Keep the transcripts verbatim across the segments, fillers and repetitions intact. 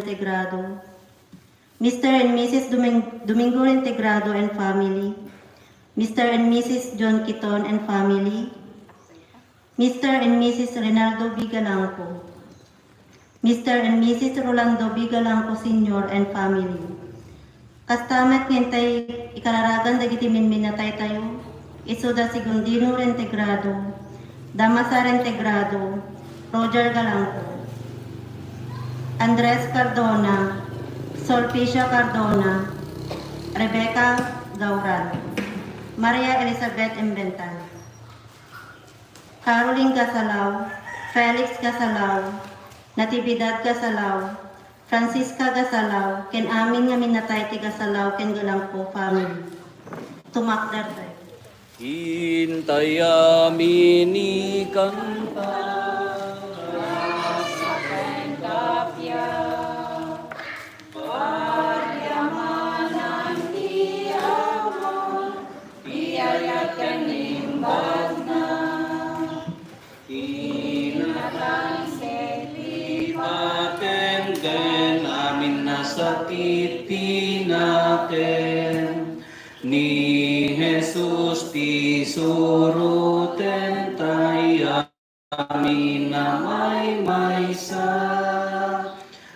Reintegrado, Mister and Missus Domin-, Domingo Reintegrado and family, Mister and Missus John Quiton and family, Mister and Missus Reynaldo B. Galangco, Mister and Missus Rolando B. Galangco Senior and family. Kasta met nga intay ikararagan dagiti minminataytayo, isu da Segundino Reintegrado, Damasa Reintegrado, Roger Galangco, Andres Cardona, Sulpicia Cardona, Rebecca Gauran, Maria Elizabeth Imbentan, Caroline Gasalao, Felix Gasalao, Natividad Gasalao, Francisca Gasalao, ken amin nga minatay ti Gasalao ken Galangco family. Tumakder tayo. Intay amin ikanta. Pagyamanan ti Ama, ti ayat ken imbagna. Kinatangsit ti paten ken amin nasakit ti nakem. Ni Jesus ti suroten tay amin a maymaysa.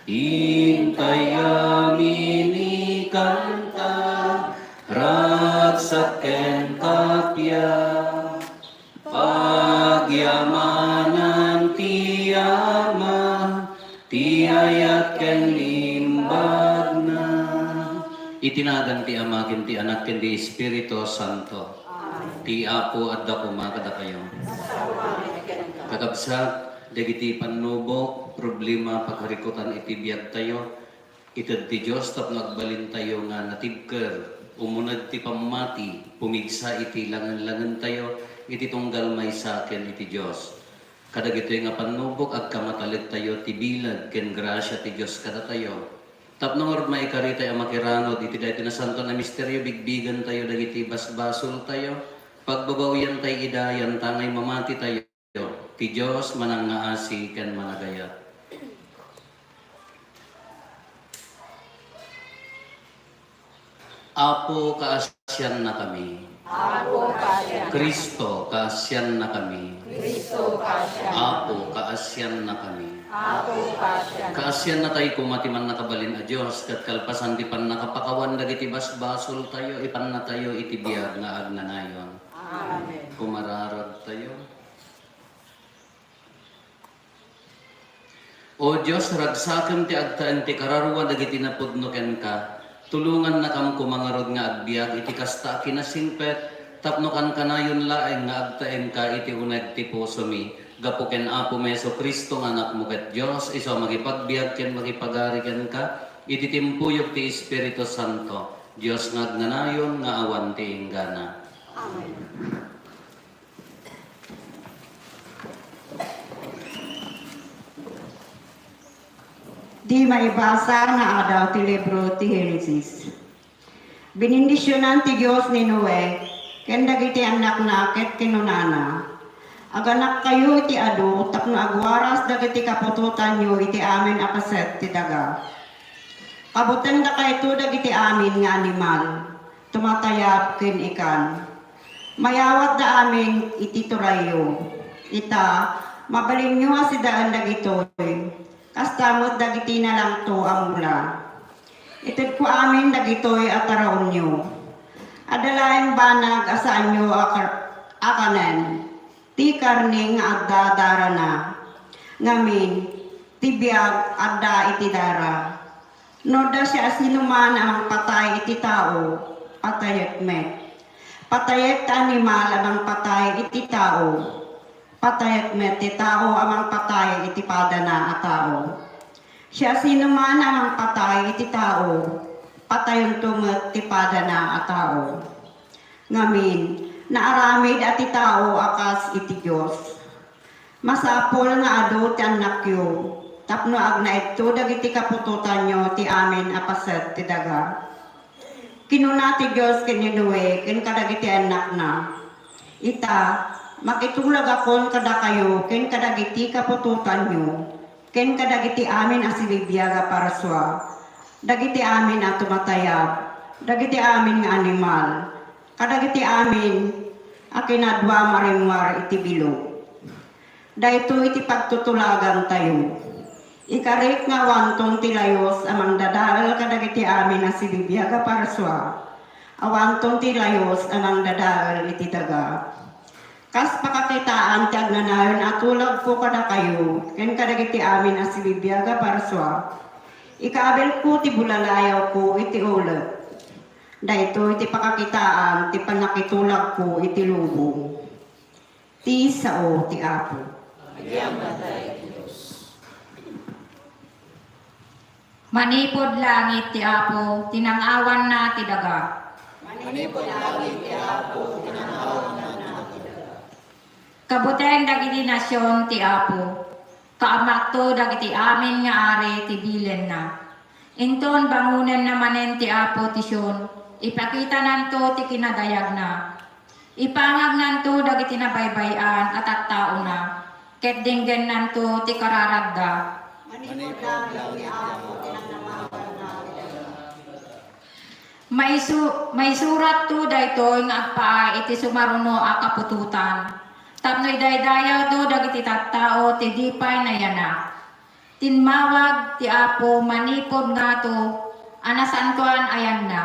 Intay amin ikanta, ragsak ken kappia. Pagyamanan ti Ama, ti ayat ken imbagna. Iti nagan ti Ama, ken ti Anak, ken ti Espiritu Santo. Amen. Ti Apo adda koma kadakayo. Kakabsat, dagiti pannubok, problema, pakarikutan iti biagtayo, ited ti Dios tapno agbalintayo nga natibker, umuneg ti pammati, pumigsa iti langen-langentayo iti tunggal maysa ken iti Dios. Kadagitoy nga pannubok, agkamatalegtayo ti bileg ken grasia ti Dios kadatayo. Tapno ngarud maikaritay a makiranod iti daytoy nasantoan a misterio, bigbigentayo dagiti basbasoltayo, pagbabaoyantay ida, yantangay mamatitayo. Ti Dios manangngaasi ken managayat. Apo, kaasiannakami. Apo, kaasiannakami. Cristo, kaasiannakami. Cristo, kaasiannakami. Apo, kaasiannakami. Apo, kaasiannakami. Kaasiannatayo koma ti Mannakabalin a Dios, ket kalpasan ti pannakapakawan dagiti basbasoltayo, ipannatayo iti biag nga agnanayon. Amen. Kumararagtayo. O Dios, ragsakem ti agtaeng ti kararua dagiti napudno kenka. Tulongannakam koma ngarud nga agbiag iti kasta a kinasingpet, tapno kankanayon laeng nga agtaengka iti uneg ti pusomi, gapu ken Apomi Jesu-Cristo nga Anakmo ket Dios, isu a makipagbiag ken makipagari kenka, iti timpuyog ti Espiritu Santo, Dios nga agnanayon nga awan ti inggana. Amen. Di maibasa nga adaw ti libro ti Henesis. Binindisionan ti Dios ni Noe ken dagiti annakna ket kinunana, "Aganakkayo iti adu tapno agwaras dagiti kaputotanyo iti amin a paset ti daga. Kabutengdakayto dagiti amin nga animal, tumatayab ken ikan. Mayawatda amin iti turayyo. Ita, mabalinyo a sidaen dagitoy. Kasta met dagiti nalangto a mula. Itedko amin dagitoy a taraonyo. Adda laeng banag a saanyo a kar-, a kanen ti karne nga adda darana. Ngamin, ti biag adda iti dara. No adda siasinoman a mangpatay iti tao, patayek met. Patayek ti animal a mangpatay iti tao, patayek met ti tao a mangpatay iti padana a tao. Siasinoman a mangpatay iti tao, patayonto met ti padana a tao. Ngamin, naaramid a ti tao a kas iti Dios. Masapul nga adu ti annakyo, tapno agnaedto dagiti kaputotanyo ti amin a paset ti daga." Kinuna ti Dios ken ni Noe ken kadagiti annakna, "Ita, makitulagakon kadakayo ken kadagiti kaputotanyo. ken kadagiti amin a sibibiag a parsua, dagiti amin a tumatayab, dagiti amin nga animal, kadagiti amin a kinadua marimmuar iti bilog. Daytoy ti pagtutulagantayo. Ikarik nga awanton ti layus a mangdadael kadagiti amin a sibibiag a parsua. Awanton ti layus a mangdadael iti daga. Kas pakakitaan ti agnanayon a tulagko kadakayo ken kadagiti amin a sibibiag a parsua, ikaabilko ti bulalayawko iti ulep. Daytoy ti pakakitaan ti pannakitulagko iti lubong. Ti sao ti Apo. Agyamaday ti Dios. Manipud langit ti Apo, tinang-awanna ti daga. Manipud langit ti Apo, tinang-awanna ti daga. Kabuteng dagiti nasion ti Apo, kaamakto dagiti amin nga ari ti bilenna. Inton bangonenna manen ti Apo ti Sion, ipakitananto ti kinadayagna. Ipangagnanto dagiti nabaybay-an a tattaona, ket dinggennanto ti kararagda. Manipud langit ti Apo, tinangnangawanna ti daga. Maisu-, maisuratto daytoy nga agpaay iti sumaruno a kaputotan, tapno idaydayawto dagiti tattao ti di pay nayanak. Timmawag ti Apo manipud ngato a nasantoan a yanna,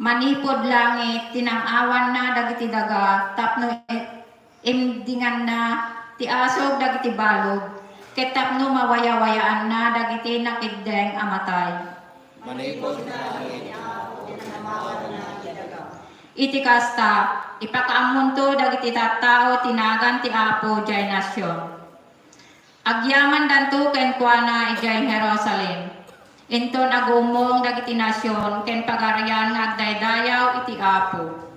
manipud langit, tinang-awanna dagiti daga tapno i-, imdinganna ti asug dagiti balud, ket tapno mawayawayaanna dagiti nakiddeng a matay. Manipud langit, tinangnangawanna ti daga. Iti kasta, ipakaammonto dagiti tattao ti nagan ti Apo diay nasion. Agyamandanto kenkuana idiay Jerusalem, inton aguummong dagiti nasion ken pagarian nga agdaydayaw iti Apo.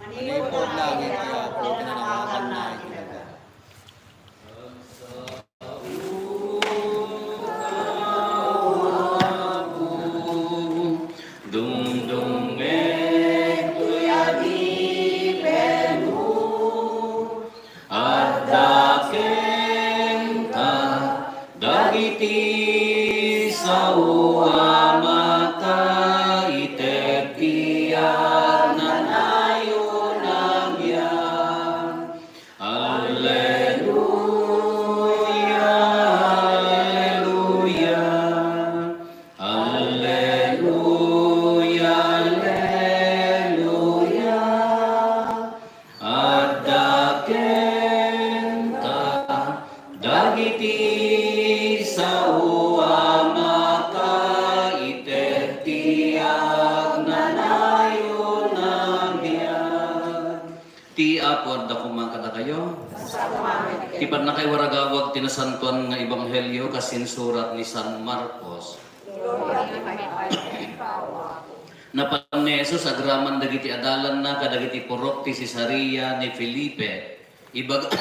Manipud langit ti Apo, tinangnangawanna iti daga. Dumdumngegto 'diay adipenmo. Adda kenka dagiti sao a makaited ti agnanayon a biag. Alleluia, alleluia. Alleluia, alleluia. Adda kenka dagiti sao a makaited ti agnanayon a biag. Ti Apo adda koma kadakayo. Ti pannakaiwaragawag ti nasantoan nga ebanghelio kas insurat ni San Marcos. Napan ni Jesus agraman dagiti adalanna kadagiti purok ti Cesarea ni Felipe. Ibag-,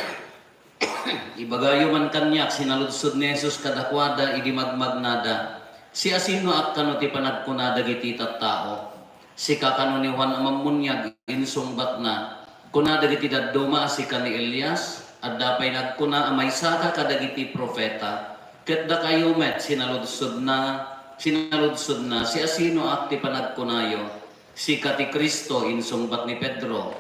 ibagayo man kaniak, sinaludsod ni Jesus kadakuada idi magmagnada, "Siasinoak kano ti panagkuna dagiti tattao? Sika kano ni Juan a Mammuniag?" Insungbatna, "Kuna dagiti dadduma a sika ni Elias, adda pay nagkuna a maysaka kadagiti profeta, ket dakayo met," sinaludsodna, sinaludsodna, "Siasinoak ti panagkunayo? Sika ti Cristo," insungbat ni Pedro.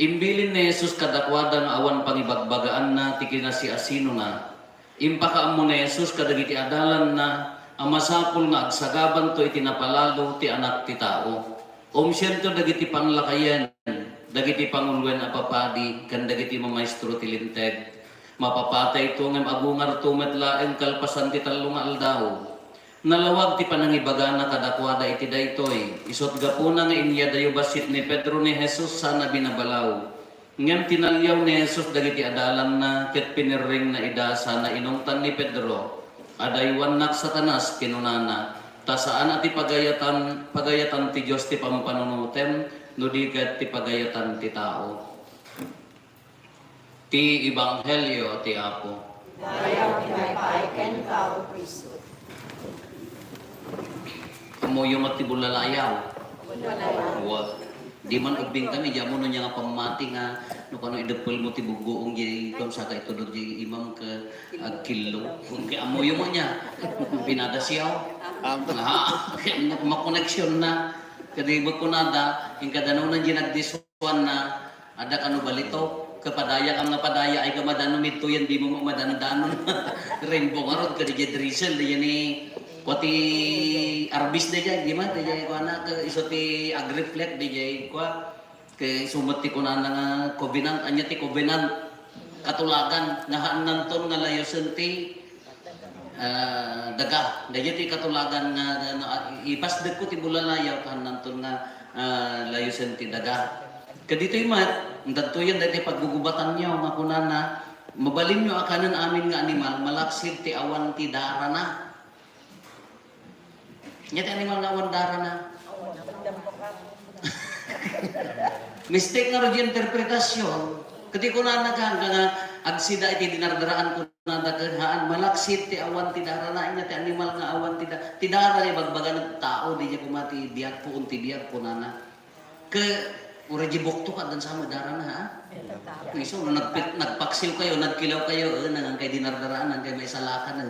Imbilin ni Jesus kadakuada nga awan pangibagbagaanna ti kinasiasinona. Impakaammo ni Jesus kadagiti adalanna a masapul nga agsagabanto iti napalalo ti Anak ti Tao. Umsianto dagiti panglakayen, dagiti panguloen a papadi, ken dagiti mamaestro ti Linteg. Mapapatayto ngem agungarto met laeng kalpasan ti tallo nga aldaw. Nalawag ti panangibagana kadakuada iti daytoy. Isut' gapuna nga inyadayo bassit ni Pedro ni Jesus sana binabalaw. Ngem tinaliaw ni Jesus dagiti adalanna ket pinirringna ida sana inungtan ni Pedro. "Adaywannak, Satanas," kinunana, "ta saan a ti pagayatan, pagayatan ti Dios ti pampanunotem, no di ket ti pagayatan ti tao." Ti Ebanghelio ti Apo. Dayaw ti maipaay kenka, O Cristo. Ammoyo met ti bulalayaw. Bulalayaw. Wa-, Di man ubbing kami, di ammo no ania nga pammati nga, no kano ideppelmo ti buggoong di, kam saka itudor di imam ket agkillo. Kung kay ammoyo mo ania, pinadasiaw. Nga, kay makoneksyon na. Kadi kunada, ing kadano na di nagdiswan na, ada kano balito, kapadaya kam nga padaya, ay kamadano midto yan, di mo madandanon. Rainbow nga rod, kadi di drizzle, di yan eh. Kua ti Arbis dayjay, di man, dayjay kua na, ka, isu ti agriflect dayjay kua. Kay isu met ti kunana nga covenant, ania ti covenant? Katulagan, nga haannanton nga layusen ti, ah, daga. Dayjay ti katulagan nga, nga, nga ipasdekko ti bulalayaw, haannanton nga, ah, layusen ti daga. Kaditoy met, dadtoyen daytoy paggugubatanyo nga kunana, mabalinyo a kanen amin nga animal, malaksid ti awan ti darana. Ania ti animal nga awan darana? Mistake nga rod ti interpretasyon. Kadi kunana ka, nga agsida iti dinardaraan kunada ken haan, malaksid ti awan ti darana. Ania ti animal nga awan ti da-, ti dara, ibagbaga nga tao, di niya kuma ti biag, puon ti biag, kunana. Ke, uray di bukto, addan sa met darana, ha? Isu, no nagpik-, nagpaksiw kayo, nagkilaw kayo, eh, nangan kay dinardaraan, nangan kay maisalakan, eh.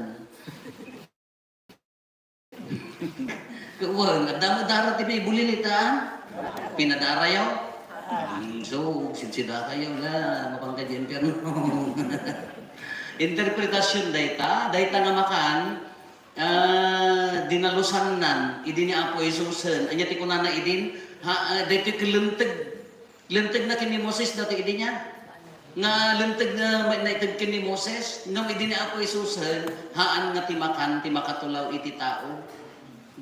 Wen, adda met dara ti may bulilit, ha? Pinadarayo? Hmm, so, sidsida kayo la, mapangka di impyerno. Interpretasyon dayta, dayta nga makan, ah, dinalusannan, idi ni Apo Jesusen. Ania ti kunana idin? Ha, ah, daytoy ket linteg. Linteg na ken ni Moses daytoy idi niya. Nga linteg nga may-, naited ken ni Moses, ngem idi ni Apo Jesusen, haan nga ti makan ti makatulaw iti tao.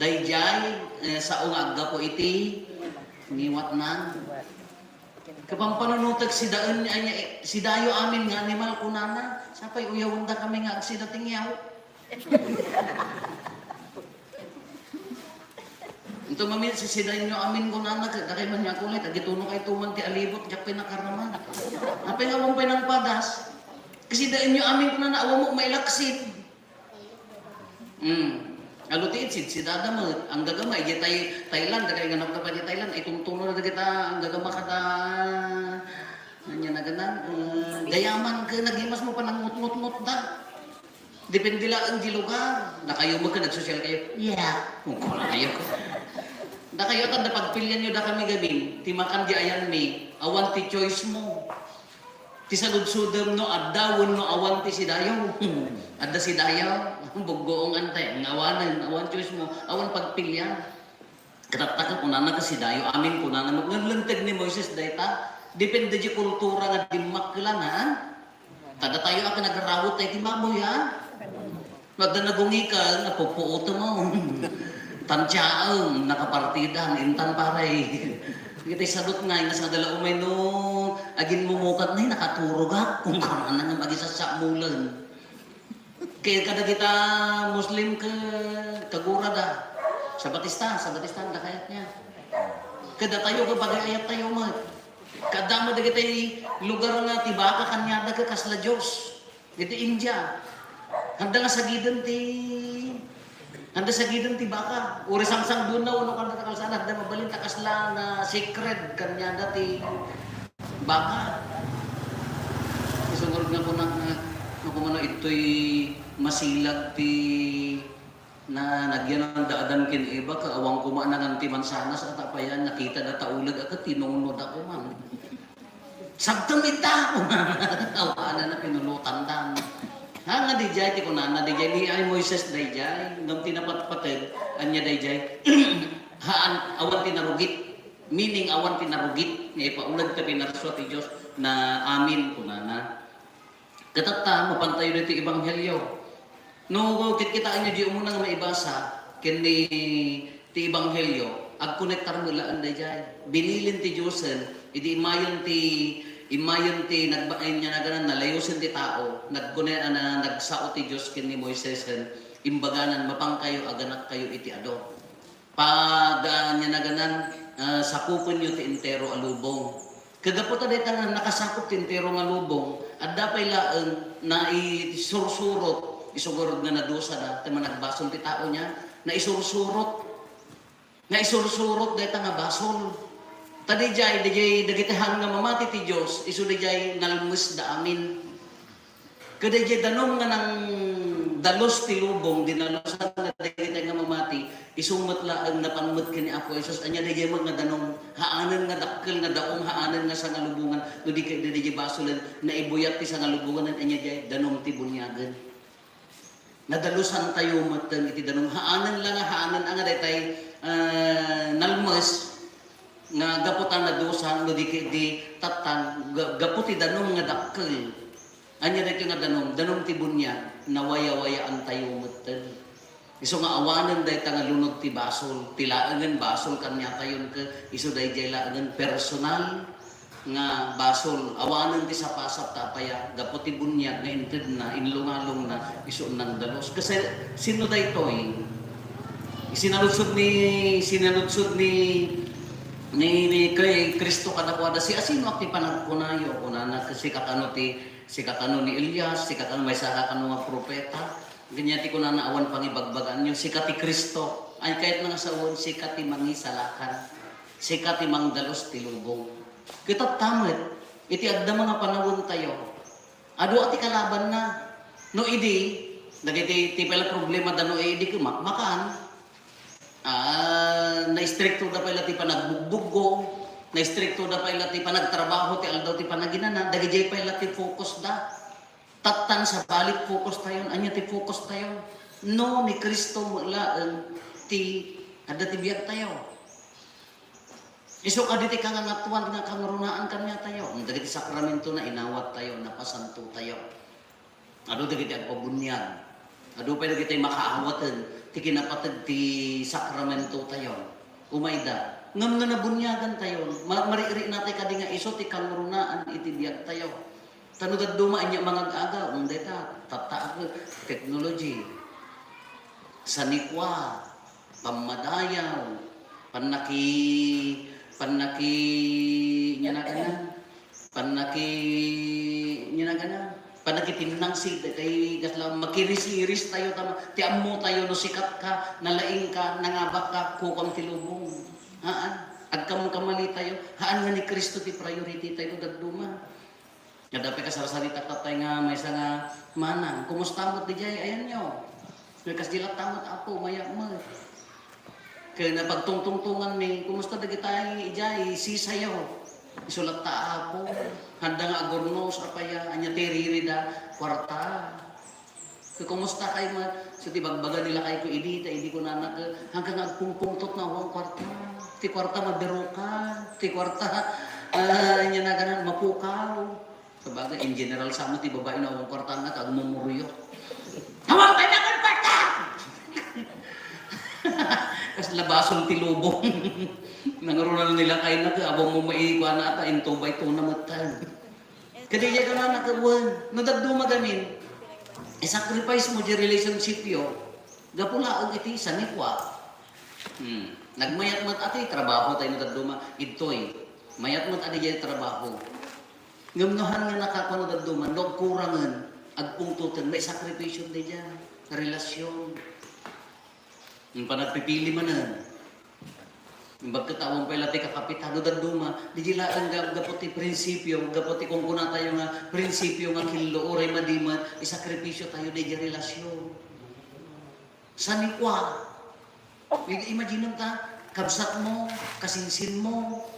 Daydiay, eh, sao nga aggapu iti ngiwatnan. Kapampanunotek sidaen, ania, sidayo amin nga animal, kunana, sapay uyawendakami nga agsida ti ngiyaw. Ito mamin, sisidaenyo amin, kunana, ket dakay man nga kulit, agituno kay tuman ti alibot, diak pay nakaraman. Apay nga awan pay nangpadas? Kasidaenyo amin, kunana, awan mo mailaksid. Hmm. Alo ti itsid, sidada met. Ang gagama, idiay Thai-, Thailand, dakay nga napnapa idiay Thailand, itungtuno na dagita, ang gagama kada, ania na ganan, eh, gayaman ka, nagimas mo pa ng mutmutmut da. Depende laeng di lugar. Dakayo met ket nagsosyal kayo. Yeah. Kung kuna kayo. Dakayo, adda pagpilianyo dakami gamin, ti makan di ayanmi, awan ti choice mo. Ti saludsodem no adda wenno awan ti sidayo. Adda sidayo, buggoong antay, nga awanen, awan choice mo, awan pagpilian. Katatta ket kunana ket sidayo amin, kunana met, ngem linteg ni Moises dayta, depende di kultura nga dimmakkelan, ha? Ta datayo a ket nagrawet tayo ti baboy, ha? Magda nagungika, nga pupuotem mo. Tantiaem, nakapartidan, intan paray. Iti sadut nga, nga sa dala umay no, agin mumukat na, nakaturogak. Kung kamana nga magisasamulan. Kay kadagita Muslim ke kagurada. Sabatista, Sabatista, ang dakayat niya. Kadatayo, kapag-ayat tayo, ma. Kadama dagiti lugar nga ti baka kaniada ka kasla Dios. Iti India, handa nga sagiden ti, handa sagiden ti baka. Uri sangsangduna, uno kanda ta kalsada, handa mabalin ta kasla nga sacred kaniada ti baka. Isu ngarud nga kuna nga, no, kumano itoy masilag ti na nagyan da Adan ken Eva, ka awan koma nangan ti mansanas, ata payan, nakita da ta uleg a ket tinungno da koma. Sabtem ita! Awanan na pinulutan dan. Ha, nga dijay ti kunana, dijay ni ay Moises dayjay, ngem ti napatpateg, ania dayjay? Haan, awan ti narugit. Meaning, awan ti narugit. Nga ipaulag ta pinarsua ti Dios na amin, kunana. Katatta, mapantayo ditoy ebanghelio. No, kitkitaenyo di umuna nga maibasa, ken ni ti ebanghelio, agkonektar met laeng dayjay. Binilin ti Diosen, idi immayen ti, immayen ti nagba-, ania naganan, nalayusen ti tao, nagkune-, na, nagsao ti Dios ken ni Moisesen, imbaganan, mapankayo, aganakkayo iti adu. Pag, ah, ania naganan, ah, sakupenyo ti entero a lubong. Kagapu ta dayta nga nakasakop ti entero nga lubong, adda pay laeng naisursurot, isu ngarud nga nadusada, ti managbasol ti tao nia, naisursurot. Naisursurot dayta nga basol. Ta daydiay, daydiay dagiti haan nga mamati ti Dios, isu daydiay nalmesda amin. Ket daydiay danum nga nangdalus ti lubong, dinalusanna dagiti nga mamati, isu met laeng napan met ken ni Apo Jesus. Ania daydiay met nga danum, haanen nga dakkel nga daum, haanen nga sangalubongan, no di ket daydiay basolen, naibuyat ti sangalubongan, ania daydiay danum ti buniagen. Nadalusantayo metten iti danum. Haanen la nga, haanen a nga daytay, ah, nalmes nga gapu ta nadusa, no di ket di tattan, ga-, gapu ti danum nga dakkel. Ania daytoy nga danum? Danum ti buniag, nawayawayaantayo metten. Isu nga awanen dayta nga lunod ti basol, ti laengen basol kaniatayon ket isu daydiay laengen personal nga basol, awanen ti sapasap ta apaya, gapu ti buniag nga intedna, inlungalungna, isu nangdalus. Kasi sino daytoy? Sinaludsod ni, sinaludsod ni, ni, ni kay Cristo kadakuada, "Siasinoak ti panagkunayo?" Kunana, "Sika kano ti, sika kano ni Elias, sika kano maysa ka kano nga propeta." Ania ti kunana, "Awan pangibagbaganyo, sika ti Cristo." Ay, kayatna nga sawen, "Sika ti mangisalakan, sika ti mangdalus ti lubong." Ket tatta met, iti agdama nga panawentayo, adu a ti kalabanna. No idi, dagiti, ti pay la problema da no idi, kumakmakan. Ah, naistrikto da pay la ti panagbugbuggo, naistrikto da pay la ti panagtrabaho ti aldaw ti panaginana, dagijay pay la ti focus da. Tattan sabali focus tayon. Ania ti focus tayon? No ni Cristo met laeng ti adda ti biag tayo. Isu kadi ti kangangatoan nga kangrunaan kaniatayo. Dagiti sakramento na inawat tayo, napasanto tayo. Adu dagiti agpabuniag. Adu pay dagiti makaawaten ti kinapateg ti sakramento tayo. Umayda. Ngem no nabuniagan tayo, ma-, marikrik natay kadi nga isu ti kangrunaan iti biag tayo. Ta no dadduma ania mangag-aga, um, dayta, tatta a technology. Sanikua, pammadayaw, pannaki-, pannaki-, ania nagana? Pannaki-, ania nagana? Pannakitinnangsid, kay kasla makirisiris tayo, tama, ti ammo tayo, no sikat ka, nalaing ka, nangabak ka, kukam ti lubong. Haan, agkamkamali tayo, haan nga ni Cristo ti priority tayo, dadduma. Nga dapay kasarsarita tattay nga maysa nga manang, "Kumusta met dijay ayanyo?" Nga kas di latta met, "Apo, mayat met." Ken napagtungtungtongan mi, "Kumusta dagitay ijay sisayo?" Isu latta, "Apo, handa nga agurnos, apaya, ania ti ririda?" "Kuarta." Kumusta kay met? So, ti bagbaga ni lakay ko idi, ta idi kunana ket, hanggang agpungpungtot na awan kuarta. Ti kuarta mabirukan, ti kuarta, ah, ania nagana, mapukaw. Sabagay, in general, sa mo ti babae na awan kuarta nga, agmumuryo. Awan pay na kuarta! Kasla basol ti lubong. Nangrunal ni lakay na ket, awan mo maikuan na ata, into by two na met tayo. Kadi diay kunana ket wen, no dadduma gamin, i-sacrifice mo diay relationship yo, gapu laeng iti sanikua. Hmm. Nagmayat met a ti trabaho tayo no dadduma, idtoy. Mayat met a diay trabaho. Ngem no han nga nakakua no dadduma, no agkurangen, agpungtoten, maisakripisyo diay relasyon. Yung panagpipili manen. Imbag ket awan pay la ti kakapitan, no dadduma, di laeng ga-, gapu ti prinsipyo, gapu ti kunkunatayo nga prinsipyo nga killo, uray madi met, isakripisyo tayo diay relasyon. Sanikua. I-, imagine ta, kabsat mo, kasinsin mo,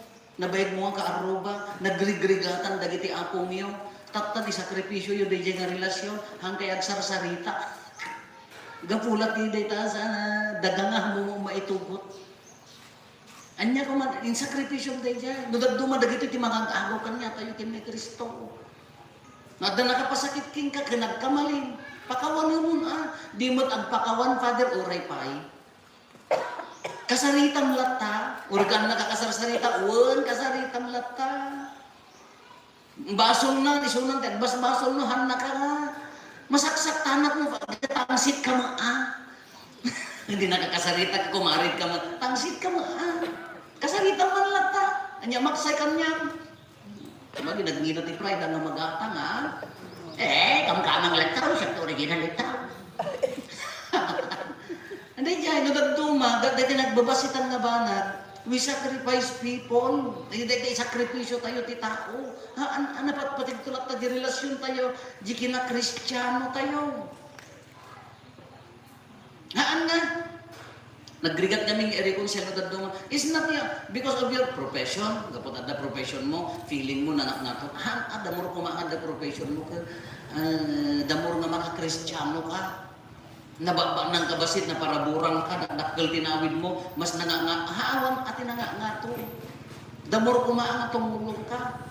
nabayag mo nga kaarruba, nagrigrigatan dagiti apongyo, tattan isakripisyo yo diay nga relasyon, hangkay agsarsarita. Gapu la ti dayta sa daga nga mo maitugot. Ania ko man, insakripisyo daydiay. No dadduma dagitoy ti mangag-agaw kaniatayo ken ni Cristo. No adda nakapasakit kenka ken nagkamalin, pakawanemon a. Di met agpakawan, Father, uray pay. Kasaritam latta, uray ka nakakasarsarita, wen, kasaritam latta. Basolna, isunan ti agbasbasol no, hannaka nga. Masaksaktanak no, tangsit ka met a. Hindi nakakasarita, kumarit ka met, tangsit ka met a. Kasarita man latta. Ania, maksay kaniam. Tama, di nagngina ti pride nga magatang, ha? Eh, kamkamang latta, siya ti original latta. Hindi, diay, no dadduma, da-, dati nagbabasitan nga banag. We sacrifice people. Dayta, dayta sakripisyo tayo ti tao. Ha, an-, ano, pat-, patigtulat ta di relasyon tayo, di kina Kristiano tayo. Haan nga. Nagrigat kami nga irikon siya nga dadduma. It's not ya, because of your profession. Gapu ta adda profession mo, feeling mo, nangatngato. Haan, ah, damor koma nga adda profession mo, ka, ah, damor nga maka-Kristiano ka. Nababanang ka basit, naparaburang ka, nadakkel ti nawid mo, mas nanga-, nga, haawan, ati nangatngato. Damor koma nga tumulong ka.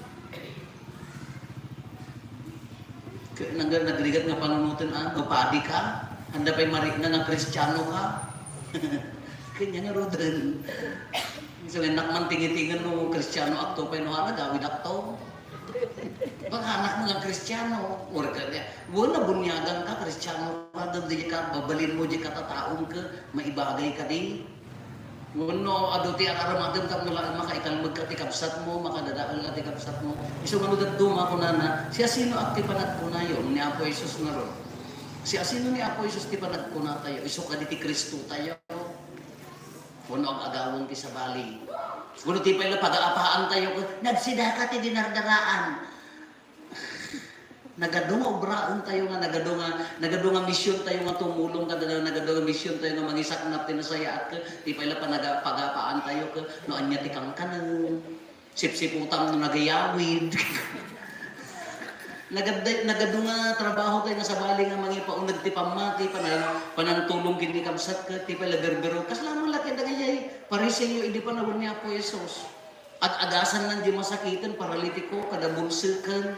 Kaya nang nagrigat nga panunoten, ah, no padi ka, anda pay marikna nga Kristiano ka. Kanya nga ruden. So, nak man tingitingan no Kristiano akto pay no, ah, nagawid akto. Paghanak mo nga Kristiano, or ka, wala, bunyagan ka, Kristiano ka, dagdi ka, babalin mo, di ka tataong ka, maibagay ka di. Wenno, adu ti ar-aramidem tapno la-, makaitalmek ka ti kabsatmo, makadadael ka ti kabsatmo. Isu nga no dadduma, kunana, "Siasinoak ti panagkunayo?" Ni Apo Jesus ngarud. Siasino ni Apo Jesus ti panagkunatayo? Isu kadi ti Kristotayo? Wenno ag-agawem ti sabali? Wenno ti pay la pagaapaan tayo, "Nagsida ka ti dinardaraan." Nagadu nga obraentayo nga, nagadu nga, nagadu nga misiontayo nga tumulong kadada, nagadu nga misiontayo nga mangisaknap ti nasayaat ket ti pay la panaga-, pagapaantayo ket no ania ti kankanen, sipsiputam no nagayawid. Nagad-, nagadu nga trabahotayo nga sabali nga mangipauneg ti pammati, panang-, panangtulong ken ni kabsat ket ti pay la berbero. Kasla man la ket dagiti Pariseo idi panawen ni Apo Jesus. Ag-agasan nan di masakiten, paralitiko, kada bulseken,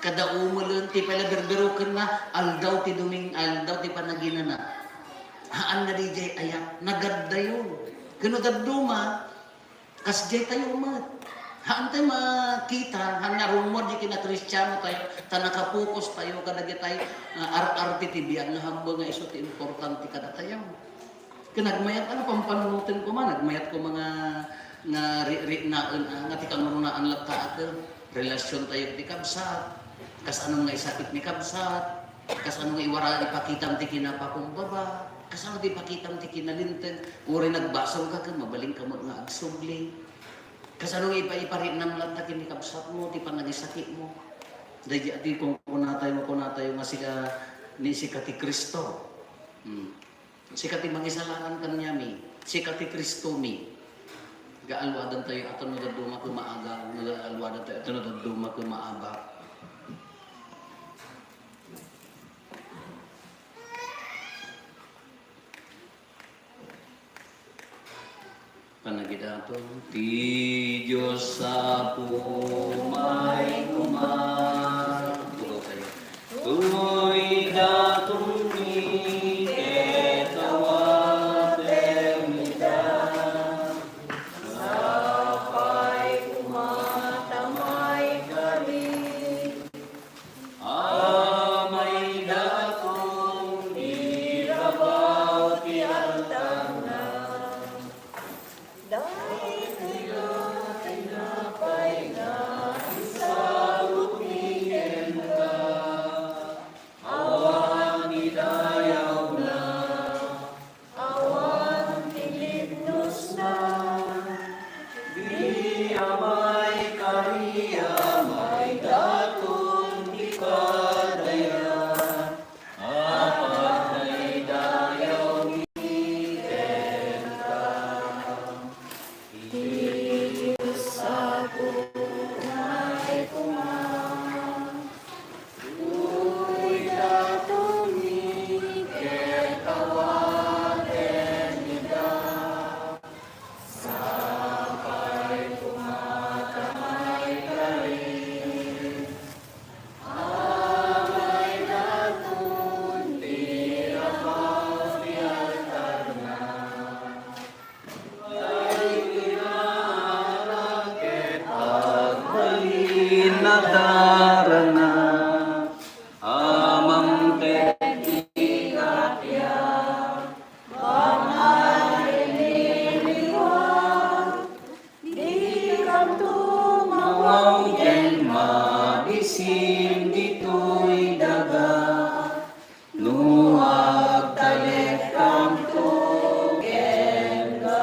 kada umelen, ti pay la berberokenna, aldaw ti Doming-, aldaw ti panaginana. Haan nga didiay ayat, nagaddayo. Ken no dadduma, kasdiay tayo met. Haan tayo makita, haan nga rummuar di kina Kristiano tayo, ta nakapokus tayo kadagitay, ah, ar-arte ti biag nga hambeng nga isu ti importante kadatayo. Ken nagmayat a pampannunoten koma, nagmayat koma nga, nga ri-, riknaen, ah, nga ti kangrunaan latta a ket relasyon tayo ti kabsat, kasano nga isakit ni kabsat, kasano nga iwara, ipakitam ti kinapakumbaba, kasano ti ipakitam ti kinalinteg, uray nagbasol ka ket mabalin ka met nga agsubli. Kasano nga ipa-, ipariknam latta ken ni kabsatmo ti panangisakitmo. Daydi a ti kunkunatayo, kunatayo nga sika, ni sika ti Cristo. Hmm. Sika ti mangisalakan kaniami, sika ti Cristomi. Gaalwadantayo, ato no dadduma ket maaga, no gaalwadantayo, ato no dadduma ket maabak. Panagidaton ti Dios Apo, may koma. Tugaw tayo. Toy daton ni ket awatem ida. Sapay koma ta may kari. Amay daton ti rabaw ti altarna. Daytoy nga tinapay nga isagutmi kenka, awan ti dayawna, awan ti lidnosna. Di amay kari, amay daton ti padayan. Apan naidayawmi kenka. Ti Dios Apo, umay koma. Uy, datonmi ket awatem ida. Sapay koma ta may kari. Amay daton ti rabaw ti altarna. Ay pinaara ket agbalin a darana. Amam ket di kapiak. Bangay liliwa, dikanto mawaw ken mabisin ditoy daga, no agtalekkanto kenka.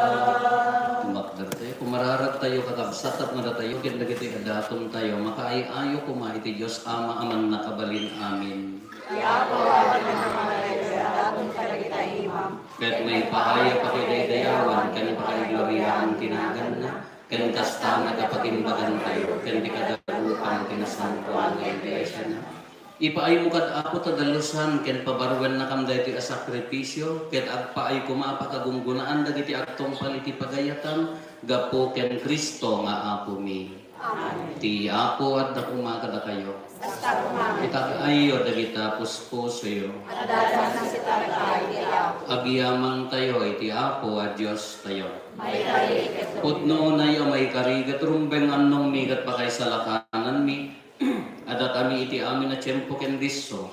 Tumakder tayo, tayo, kakabsat, tapno datayo ken dagiti adatontayo makaay-ayo koma iti Dios Ama a Mannakabalin. Amen. Ket maipaay a pakidaydayawan ken pakaigloriaan ti naganna, ken kasta met a pakimbagantayo ken ti kadarupan ti nasantoan nga Iglesiana. Ipaaymo kad Apo ta dalusan ken pabarruennakam daytoy a sakrifisio, ket agpaay koma a pakagunggonaan dagiti agtungpal iti pagayatan gapu ken Cristo nga Apomi. Amen. Ti Apo adda koma kadakayo. Kasta koma. Itag-ayyo dagita puspusoyo. Adda koma. Agyamantayo iti Apo a Diostayo. Maikari ket. Pudno unay a maikari ket rumbeng annongmi ket pakaisalakananmi. Adakami iti amin a tiempo ken disso.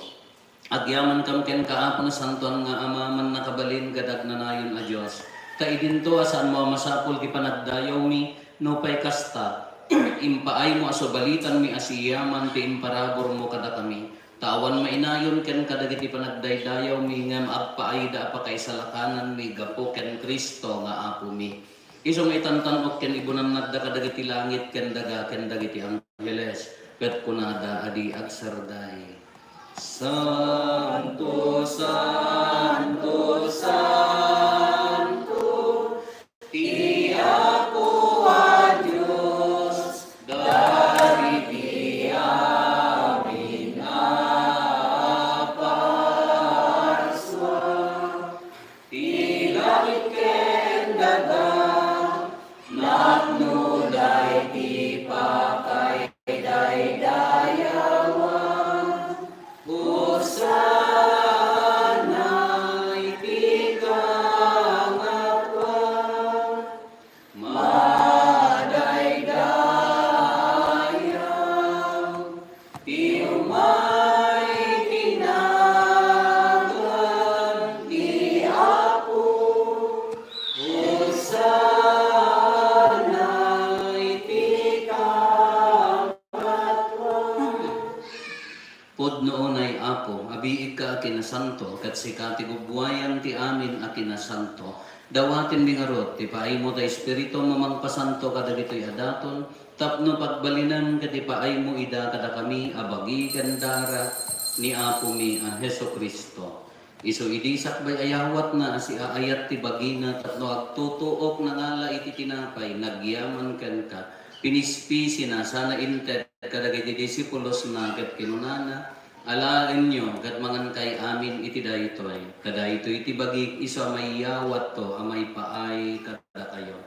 Agyamankam kenka, Apo, Nasantoan nga Ama, Mannakabalin ket Agnanayon a Dios. Ta idinto a saanmo a masapul ti panagdayawmi, nupay kasta, impaaymo a subalitanmi a siyaman ti imparaburmo kadakami. Ta awan mainayon kenka dagiti panagdaydayawmi, ngem agpaayda a pakaisalakananmi gapu ken Cristo nga Apomi. Isu nga itantan-ok ken ibunannadda kadagiti langit ken daga ken dagiti angheles, ket kunada a di agsarday, "Santo, santo, santo, ti Apo a Dios, dagiti amin a parsua." Ti langit ken daga, napnoda iti pakaidaydayawan. Hosanna iti kangatoan. Madaydayaw ti umay ti nagan ti Apo. Hosanna iti kangatoan. Pudno unay, Apo, a biigka a kinasanto, ket sika ti gubbuayan ti amin a kinasanto. Dawatenmi ngarud ti paaymo ta Espiritu a mangpasanto kadagitoy a daton, tapno pagbalinen ket ipaaymo ida kadakami a bagi ken dara ni Apomi a Jesu-Cristo. Isu idi sakbay a yawatna a siaayat ti bagina tapno agtutuok, nangala iti tinapay, nagyaman kenka, pinispisina, sana inted kadagiti disipulosna ket kinunana, "Alaenyo ket mangankay amin iti daytoy, ta daytoy ti bagik isu a maiyawatto a maipaay kadakayo."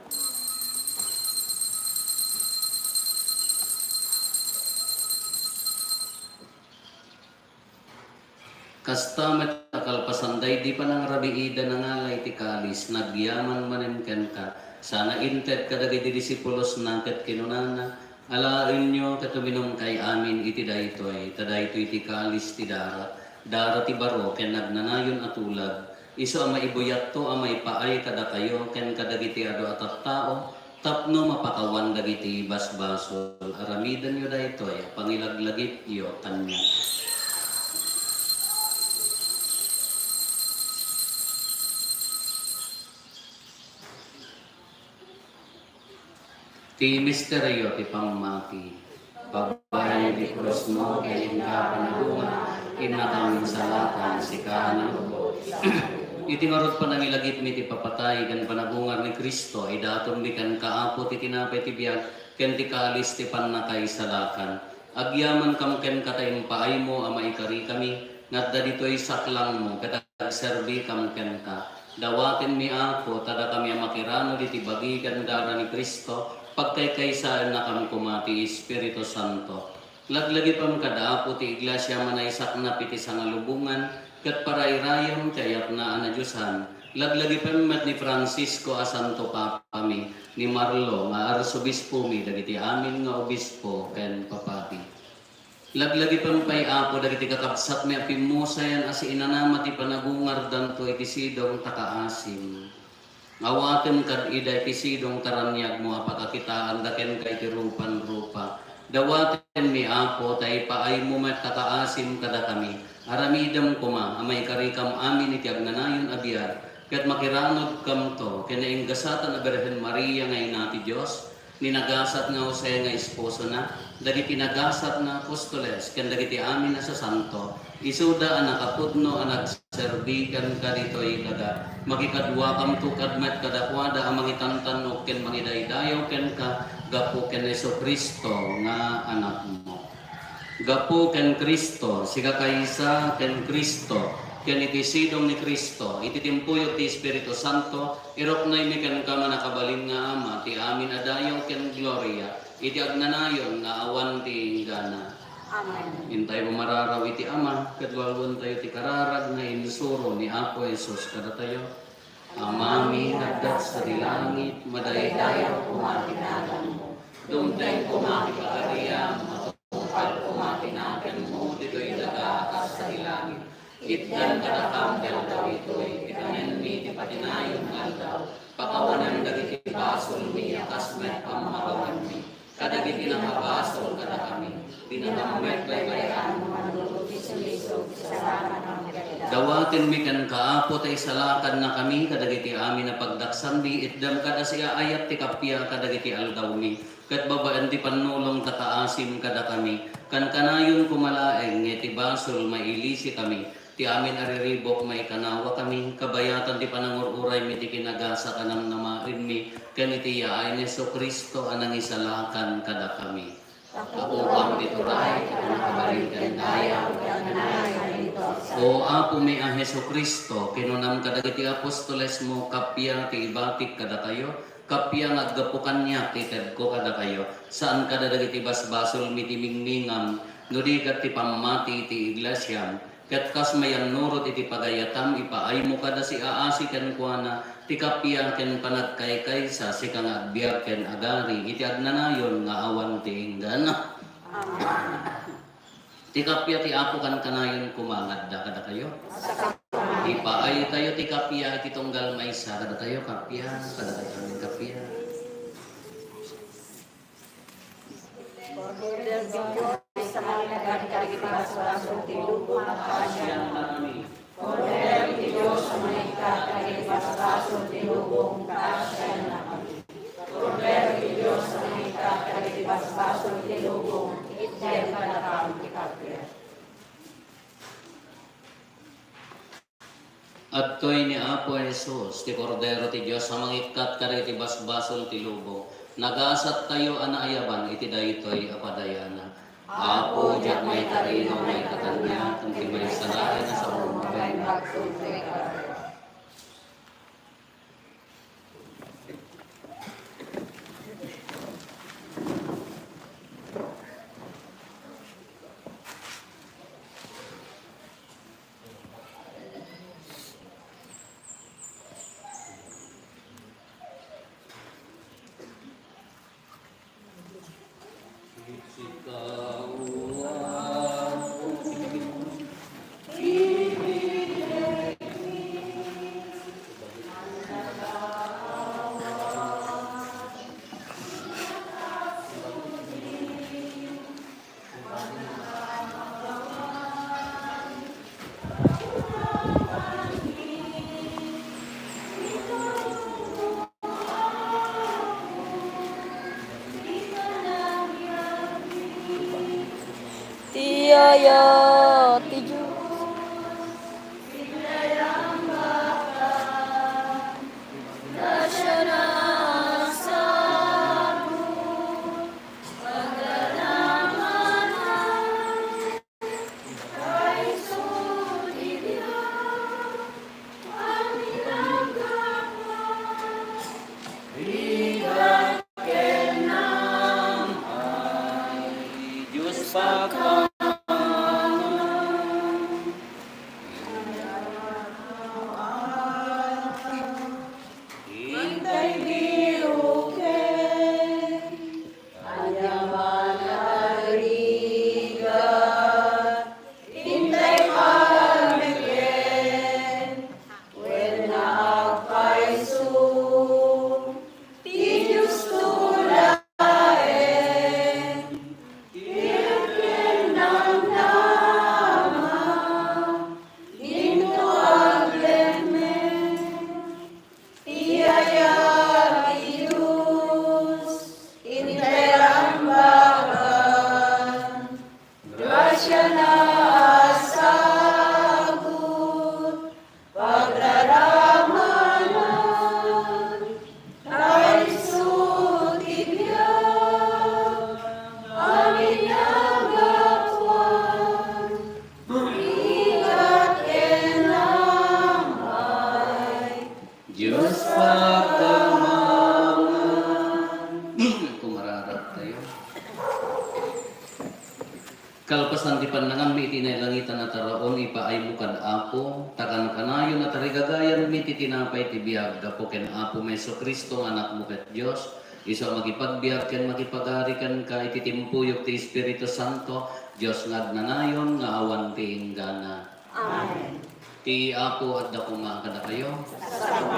Kasta met a kalpasan daydi panangrabiida, nangala iti kalis, nagyaman manen kenka, sana inted kadagiti disipulosna ket kinunana, "Alaenyo ket uminumkay amin iti daytoy, ta daytoy ti kalis ti dara, dara ti baro ken agnanayon a tulag, isu a maibuyatto a maipaay kadakayo ken kadagiti adu a tattao, tapno mapakawan dagiti basbasol." Aramidenyo daytoy a pangilaglagipyo kaniak. Ti misterio ti pammati. Pagbayan ti krusmo ken inka panagungar, innakam insalakan, sika a nangubo. Iti ngarud panangilagipmi ti papatay ken panagungar ni Cristo, idatonmi kenka, Apo, ti tinapay ti biag ken ti kalis ti pannakaisalakan. Agyamankam kenka ta impaaymo a maikarikami nga adda ditoy saklangmo ket agserbikam kenka. Dawatenmi, Apo, ta dakami a makiranod iti bagi ken dara ni Cristo, pagkaykaysaennakam koma ti Espiritu Santo. Laglagipem kad Apo ti Iglesia a manaysaknap iti sangalubongan ket parairayem ti ayatna a nadiosan. Laglagipem met ni Francisco a Santo Papami, ni Marlo nga Arsobispomi, dagiti amin nga obispo ken papadi. Laglagipem pay, Apo, dagiti kakabsatmi a pimmusayan a siinanama ti panagungardanto iti sidong ta kaasim. Awatem kad ida iti sidong ta raniagmo a pakakitaanda kenka iti rupan-rupa. Dawatenmi, Apo, ta ipaaymo met ta kaasim kadakami. Aramidem koma a maikarikam amin iti agnanayon a biag, ket makiranodkamto ken nainggasatan a Birhen Maria nga Ina ti Dios, ni nagasat nga Jose nga esposona, dagiti nagasat nga apostoles, ken dagiti amin a sasanto, isuda a nakapudno a nagserbi kenka ditoy daga. Makikaduakamto kad-, met kadakuada a mangitantan-ok ken mangidaydayaw kenka gapu ken Jesu-Cristo nga Anakmo. Gapu ken Cristo, sikakaysa ken Cristo, ken iti sidong ni Cristo, iti timpuyog ti Espiritu Santo, iruknoymi kenka, mannakabalin nga Ama, ti amin a dayaw ken gloria, iti agnanayon nga awan ti inggana. Amen. Intay umararaw iti Ama, ket walwentayo ti kararag nga insuro ni Apo Jesus kadatayo. Amami nga adda sadi langit, madaydayaw koma ti naganmo. Dumteng koma ti pagariam, matungpal koma ti naganmo ditoy daga a kas sadi langit. Itdan kadakam ti aldaw itoy ti kanenmi ti patinayon nga aldaw. Pakawanem dagiti basolmi a kas met pammakawanmi kadagiti nakabasol kadakami. Dinakam met baybay-an no mannurot ti sulisog ti salakan. Dawatenmi kenka, Apo, ta isalakannakami kadagiti amin a pagdaksanmi. Itdem kada siaayat ti kappia kadagiti aldawmi, ket babaen ti pannulong ta kaasim kadakami. Kankanayon koma laeng nga iti basol mailisikami. Ti amin a riribuk, maikanawakami, kabayatan ti panangur-uraymi ti kinagasat a namnamaenmi, ken iti yaay ni Jesu-Cristo a nangisalakan kadakami. Tapno ti turay, ti pannakabalin ken dayaw, iti agnanayon nga alinton. O Apomi a Jesu-Cristo, kinunam kadagiti apostolesmo, kappia ti ibatik kadakayo, kappia nga aggapu kaniak ti tedko kadakayo. Saan kada dagiti basbasolmi ti mingmingam, no di ket ti pammati ti iglesiam. Ket kas mayannurot iti pagayatam, ipaaymo kada siaasi kenkuana ti kappia ken panagkaykaysa, sika nga agbiag ken agari iti agnanayon nga awan ti inggana. Amen. Ti kappia ti Apo kankanayon koma nga adda kadakayo. Ipaaytayo ti kappia iti tunggal maysa kadatayo. Kappia, kadatayo ti kappia. Kordero ti Dios a mangikkat kadagiti basbasol ti lubong, kaasiannakami. Kordero ti Dios a mangikkat kadagiti basbasol ti lubong, kaasiannakami. Kordero ti Dios a mangikkat kadagiti basbasol ti lubong, itdem kadakam ti kappia. Adtoy ni Apo Jesus, ti Kordero ti Dios a mangikkat kadagiti basbasol ti lubong. Nagasattayo a naayaban iti daytoy a padayanak. Apo, diak maikarino nga ikkanka, ngem ti maysa laeng a saom, maimbag kenka. Ti yaya ti Dios. Dios pa Kalpasan ti pannanganmi iti nailangitan a taraon, ipaaymo kad Apo, ta kankanayon a tarigagayanmi ti tinapay ti biag gapu ken Apomi Jesu-Cristo nga Anakmo ket Dios, isu a makipagbiag ken makipagari kenka iti timpuyog ti Espiritu Santo, Dios nga agnanayon nga awan ti inggana. Amen. Ti Apo adda koma kadakayo.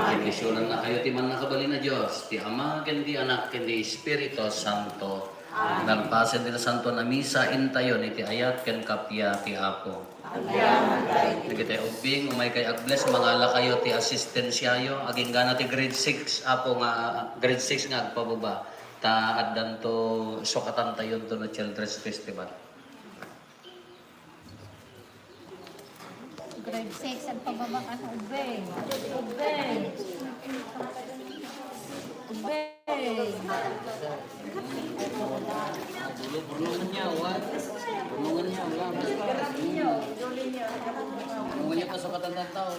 Bendisyonannakayo ti Mannakabalin a Dios, ti Ama, ken ti Anak, ken ti Espiritu Santo. Amen. Kalpasan ti Nasantoan a Misa, intayon iti ayat ken kappia ti Apo. Amen. Dagiti ubbing, umaykay ag-bless, mangalakayo ti asistensiayo. Aginggana ti grade six, Apo, nga grade six nga agpababa. Ta addanto sukatantayonto no Children's Festival. Grade six, ang pababa ka sa ubing. Ubing. Ubing. Purnongan niya, wa? Purnongan niya, wala. Purnongan niya, pasok at ang tao.